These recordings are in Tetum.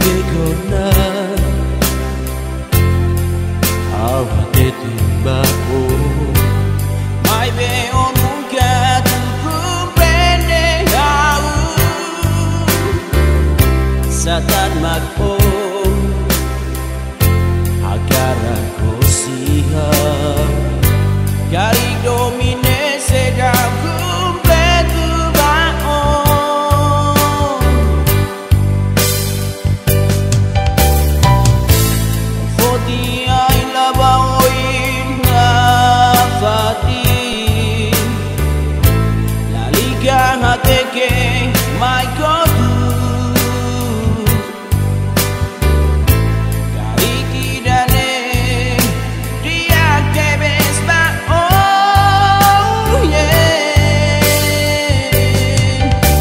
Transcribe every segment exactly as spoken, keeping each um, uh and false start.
Bebé kona, ha'u hatete ba ó, maibé ó nunka atu komprende ha'u. Sá tan mak ó hakarak hosi ha'u, karik domin ne'e seidauk kompletu ba ó. Foti ai-la ba oin nafatin, lalika hateke mai kotuk. Karik ida-ne'e di'ak tebes ba ó, yeah.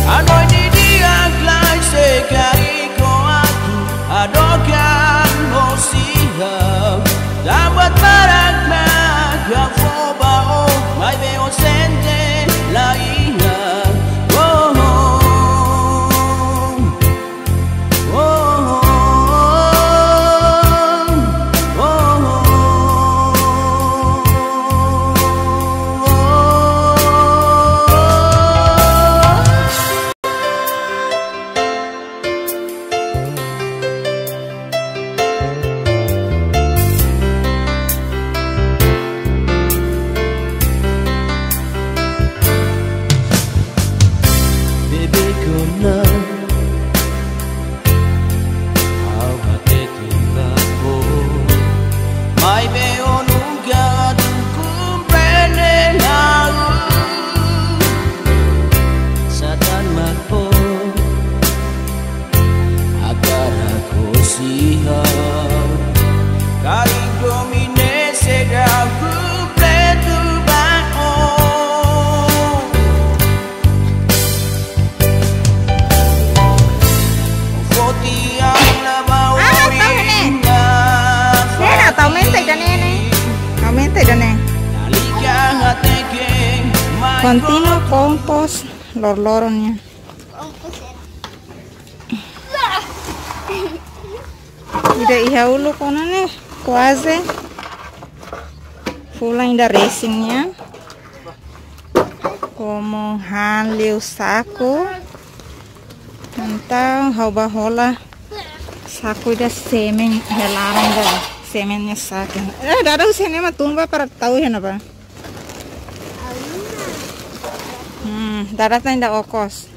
Hanoin didi'ak lai se karik ó atu hadook an hosi ha'u. Tanba barak mak ha'u fó ba ó, maibé ó sente la iha. Oh, oh, oh. Bebé kona, ha'u hatete ba ó, maibé ó nunka atu komprende ha'u. Sá tan mak ó hakarak hosi ha'u, karik domin ne'e seidauk kompletu ba ó. Foti ai-la ba oin nafatin. Ne'e, aumenta ida-ne'e, ne'e. Aumenta ida-ne'e. Kontinua kompos loroloron nian. Ida iha uluk ona ne'e, kuaze fulan ida resin nian. Komu han liu saku. Entaun ha'u bá hola saku ida semen, hela ida semen nia saku. Eh, dada husi ne'e mak tun bá para tau iha ne'ebá. Hmm, dada tan ida okos.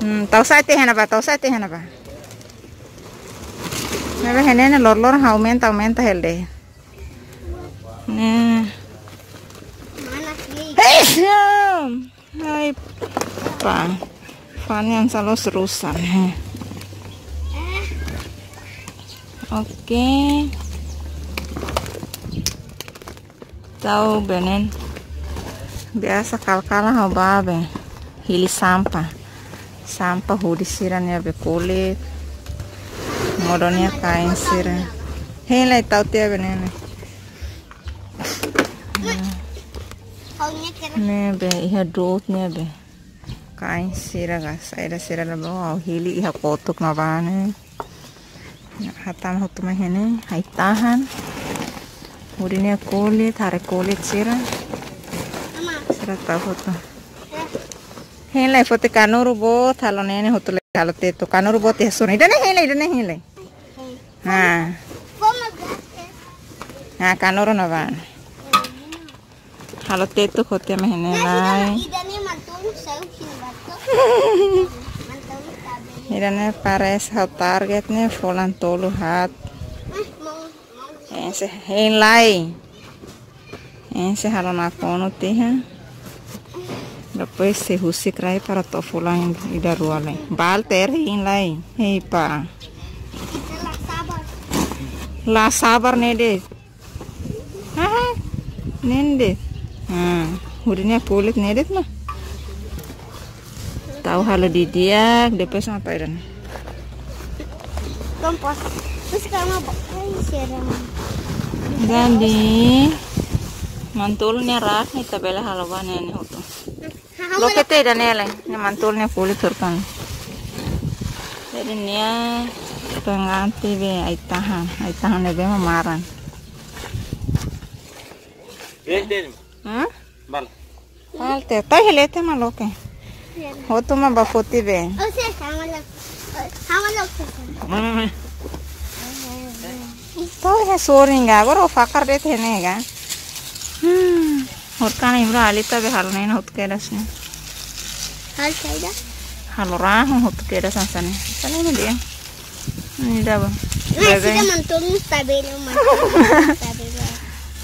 Hmm, tau sa'e tiha ona bá, tau sa'e tiha ona bá. Ne'ebé iha ne'e ne'e loroloron aumenta, aumenta hela de'it. Ne'e. Mana sih? Hei, siam. Hai, pá. Fani hanesan la'ós rusa. Oke. Tau benen. Biasa kala-kala ha'u bá be hili sampah. Sampah hudi sira-ne'e be kulit. Modo nia kain sira. Hein lai tau tiha benen. Ne'ebé iha dot ne'ebé. Kain sira ka, saida sira la bá ha'u hili iha kotuk ne'ebá ne'e. Hatama hotu mai iha ne'e, ai-tahan. Hudi nia kulit, haree kulit sira. Sira tau hotu. Hein lai foti kanuru boot, halo ne'e ne'e hotu lai halo tetu. Kanuru boot iha sona. Ida-ne'e hein lai, ida-ne'e hein lai. Ha. Ha, kanuru ne'ebá. Halo tetu hotu mai iha ne'e lai. Ida-ne'e parese ha'u target ne'e fulan tolu haat. Hein se hein lai. Hein se halo nakonu tiha. Depois sei husik rai para to'o fulan ida rua lai. Bal ter hein lai. Hei pá. La sabar ne'e de'it. Aha, ne'e de'it. Ah, hudi nia kulit ne'e de'it mak. Tau halo didi'ak, depois mak tau ida-ne'e. Kompos. Terus kamu apa? Ai, serem. Jadi, mantulun nia rak ne'e ita bele halo ba ne'e ne'e hotu. Loke tiha ida-ne'e lai, ne'e mantulun nia kulit turkan. Jadi nia pengganti be ai-tahan, ai-tahan ne'ebé mak maran. Hah? Bal. Bal te, to'o iha leten mak loke. Hotu mak bá foti be. Oh, sim, sama lo. Sama lo. Mai, mai, mai. To'o iha sorin ga, agora ó fakar de'it iha ne'e ga. Hmm. Horkan Imra alita be halo ne'e hotu kedas ne'e. Halo saida? Halo rahun hotu kedas hanesan ne'e. Hanesan ne'e mak di'ak. Ini dah, Bang. Nah, bebe. Sira mantolun tabela, mantolun tabela.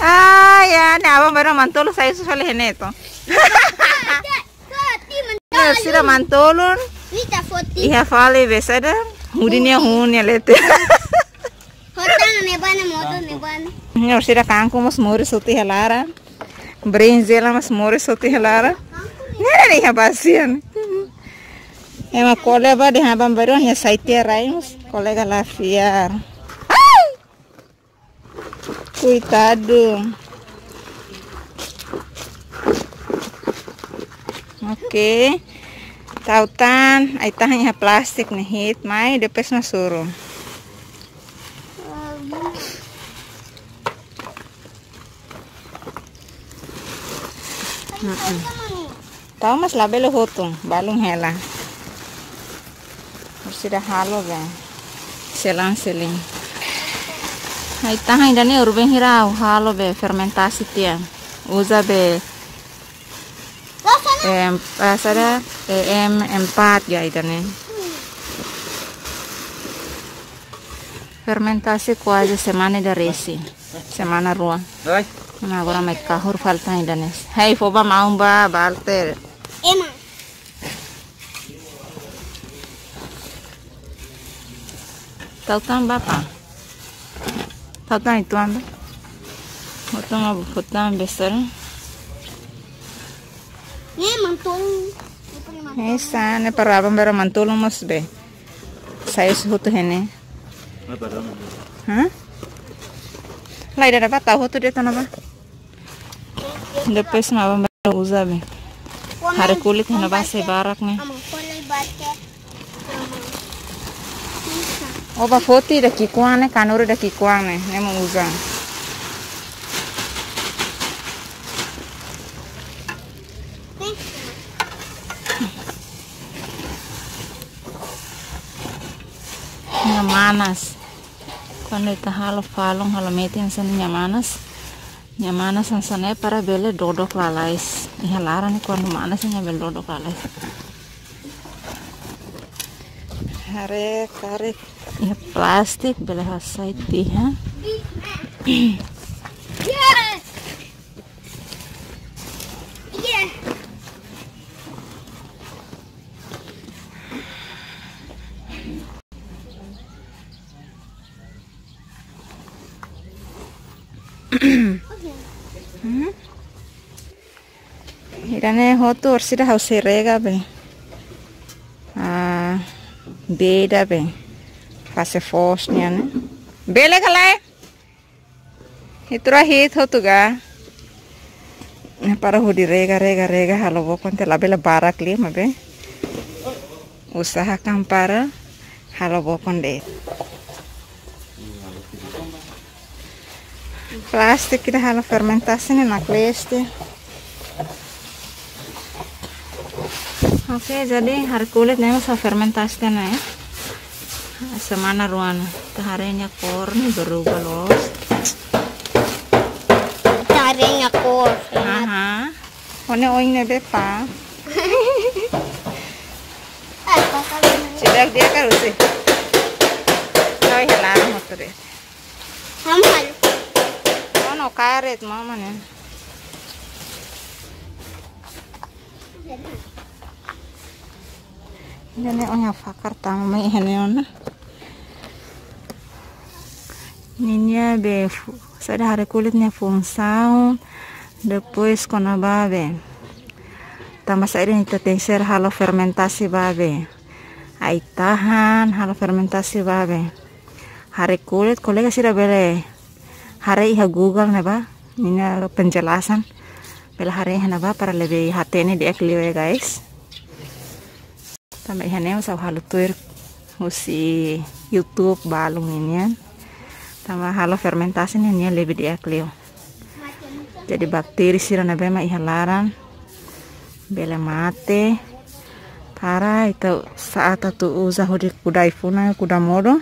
Ah, ya, ne'e aban-bainrua mantolun sai susah le heneto. Foti mantolun. Nah, sira mantolun. Mita foti. Iha fali be saida. Hudi nia hun nia leten. Hotu ne'ebá ne'e modo ne'ebá ne'e. Ne'e sira kangkung mós moris hotu iha laran. Brinjela mós moris hotu iha laran. Ne'e ne'e iha basia ne'e. Ema ko'alia ba dehan aban-bainrua nia sai tiha rai mós kolega la fiar. Ai! Koitadu. Oke. Tau tan, ai-tahan iha plástiku ne'e hi'it mai, depois mak suru. Mm-mm. Tau mas labele hotu, balun hela. Orsida halo be. Selang-seling. Ai-tahan ida-ne'e urben hira ha'u halo be fermentasi tiha. Uza be Em, pasada, eh, em, empat ya ida-ne'e. Fermentasi kuaze semana ida resin. Semana rua. Oi. Nah, agora mai kahur fali tan ida-ne'e. Hei, fó ba maun ba, Balter. Ema. Tau tan ba pa. Tau tan uitoan ba. Botong abu botong besar. Ne'e mantolun. Ne'e sa, ne'e para aban-bainrua mantolun mós be. Sai husi hotu iha ne'e. Hah? Lae, ida-ne'ebá tau hotu de'it ona ba. Depois mak aban-bainrua uza be. Hare kulit iha ne'ebá sei barak ne'e. Ó bá foti ida ki'ikoan ne'e, kanuru ida ki'ikoan ne'e, ne'e mak uza. Nia manas. Kuandu ita halo falun, halo metin hanesan ne'e nia manas. Nia manas hanesan ne'e para bele dodok lalais. Iha laran ne'e kuandu manas nia bele dodok lalais. Hare karik iha plástiku bele hasai tiha. Hmm? Ida-ne'e hotu orsida ha'u sei rega be. Ah, beda be. Fase foos nian ne'e. Bele ka lae? Ita rua hi'it hotu ga. Ne'e para hodi rega, rega, rega, halo bokon tiha labele barak liu maibé usahakan para halo bokon de'it. Plástiku ida halo fermentasi ne'e naklees tiha. Oke, jadi hare kulit ne'e mós fermentasi tiha ona ya. Semana rua ona. Ita haree nia kór ne'e berubah loos. Ita haree nia kór. Aha. Ó-nia oin ne'ebé pa. Seidauk di'ak ka, Rusi? Kau iha laran motor ya. Ha'u halo. Ó-nia karet mama ne'e. Ida-ne'e ó-nia fakar tama mai iha ne'e ona. Ninia be fu-, saida, hare kulit nia funsaun, depois kona-ba be. Tanba saida ita tenke ser halo fermentasi ba be. Ai-tahan halo fermentasi ba be. Hare kulit, kolega sira bele haree iha Google ne'ebá, ninia penjelasan. Bele haree iha ne'ebá para lebih hatene di'ak liu ya, guys. Tanba iha ne'e mós ha'u halo tuir husi YouTube balun ninian. Tanba halo fermentasi ne'e nia lebih di'ak liu. Jadi bakteri sira ne'ebé mak iha laran bele mate. Para ita saat atu uza hodi kuda ai-funan, kuda modo,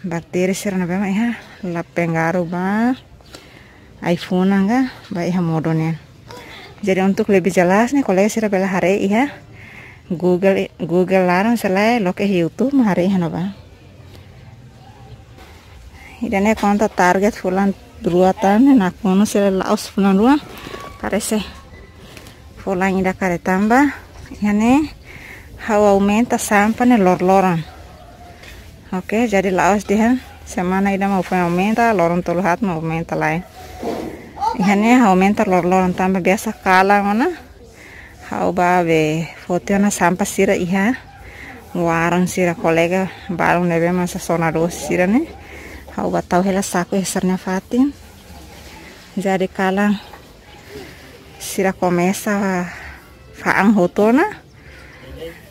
bakteri sira ne'ebé mak iha la pengaruh ba ai-funan ka ba iha modo nian. Jadi untuk lebih jelas ne'e, kolega sira bele haree iha Google, Google laran, selae loke iha YouTube mak haree iha ne'ebá. Ida-ne'e konta target fulan rua tan ne'e, nakonu sira la'ós fulan rua. Parese fulan ida karik tanba iha ne'e ha'u aumenta sampah ne'e lor-loron. Oke, jadi la'ós dehan semana ida mak foin aumenta, loron tolu haat mak aumenta, lae. Iha ne'e ha'u aumenta lor-loron tanba biasa kalan ona ha'u bá be foti ona sampah sira iha warung sira, kolega balun ne'ebé mak sasona dosi sira ne'e. Ha'u bá tau hela saku iha sira-nia fatin. Jadi kalan sira komesa fa'an hotu ona,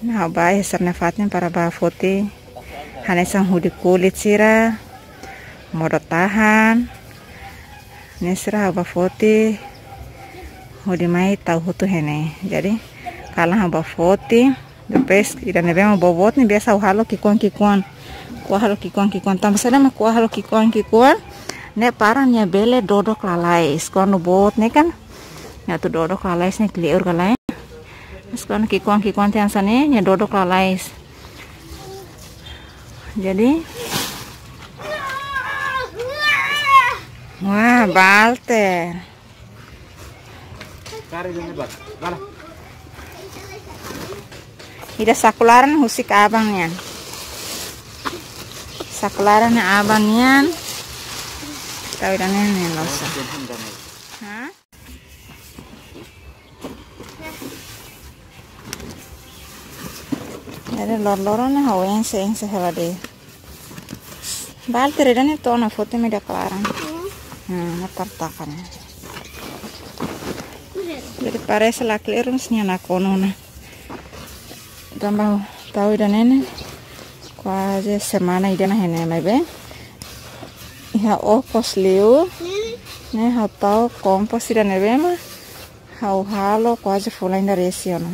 ha'u bá iha sira-nia fatin para bá foti hanesan hudi kulit sira, modo tahan. Ne'e sira ha'u bá foti hodi mai tau hotu iha ne'e. Jadi kalan ha'u bá foti, depois ida ne'ebé mak boboot ne'e biasa ha'u halo ki'ikoan-ki'ikoan. Ko'a halo ki'ikoan-ki'ikoan. Tanba saida mak ko'a halo ki'ikoan-ki'ikoan? Ne'e para nia bele dodok lalais. Kuandu boot ne'e kan nia atu dodok lalais, nia kleur ka lae. Mas kuandu ki'ikoan-ki'ikoan tiha hanesan ne'e, nia dodok lalais. Jadi, wah, Balter. Ida saku laran husik aban nian. Saku laran aban nian. Tau ida-ne'e ne'e loos. Ha? Jadi lor-loron ne'e ha'u enxe-enxe hela de'it. Balter, ida-ne'e to'o ona foti mai ida laran. Hmm, na tartakan. Jadi parese la kleur, mas nia nakonu ona. Tanba tau ida-ne'e ne'e kuaze semana ida ona iha ne'e, maibé iha okos liu ne'e ha'u tau kompos ida ne'ebé mak ha'u halo kuaze fulan ida resin ona.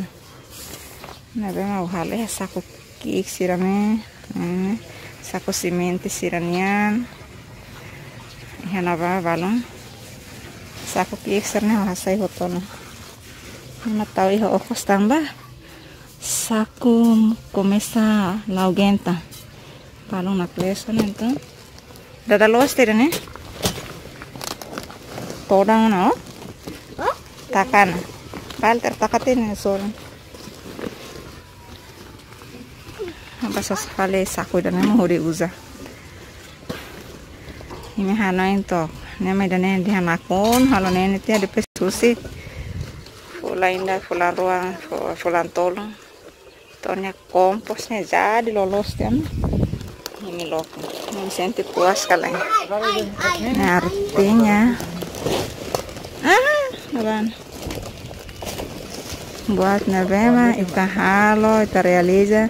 Ne'ebé mak ha'u halo iha saku ki'ik sira-ne'e, hmm, saku simente sira-nian. Iha ne'ebá balun saku ki'ik sira-ne'e ha'u hasai hotu ona. Ema tau iha okos tanba saku komesa la aguenta. Balun naklees ona, entaun dada loos tiha ne'e. Todan ona, ó. Taka ona. Balter, taka tiha ne'e sorin. Ha'u bá sosa fali saku ida-ne'e mak hodi uza. Imi hanoin took. Ne'e mak ida-ne'e dehan nakonu, halo ne'e ne'e tiha depois husik. Fulan ida, fulan rua, fu-, fulan tolu. To'o nia kompos ne'e jadi loloos tiha ona. Imi loke. Imi sente puas ka lae. Ne'e artinya. Ah, aban. Buat ne'ebé mak ita halo, ita realiza,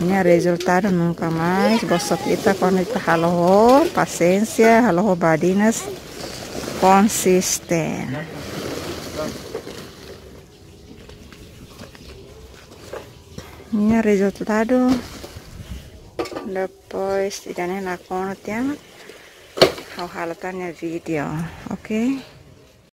nia rezultadu nunka mais. Bosok ita kuandu ita halo ho pasiénsia, halo ho badinas, konsisten. Nia rezultadu depois ida-ne'e nakonu tiha, ha'u halo tan nia vídeo, oke?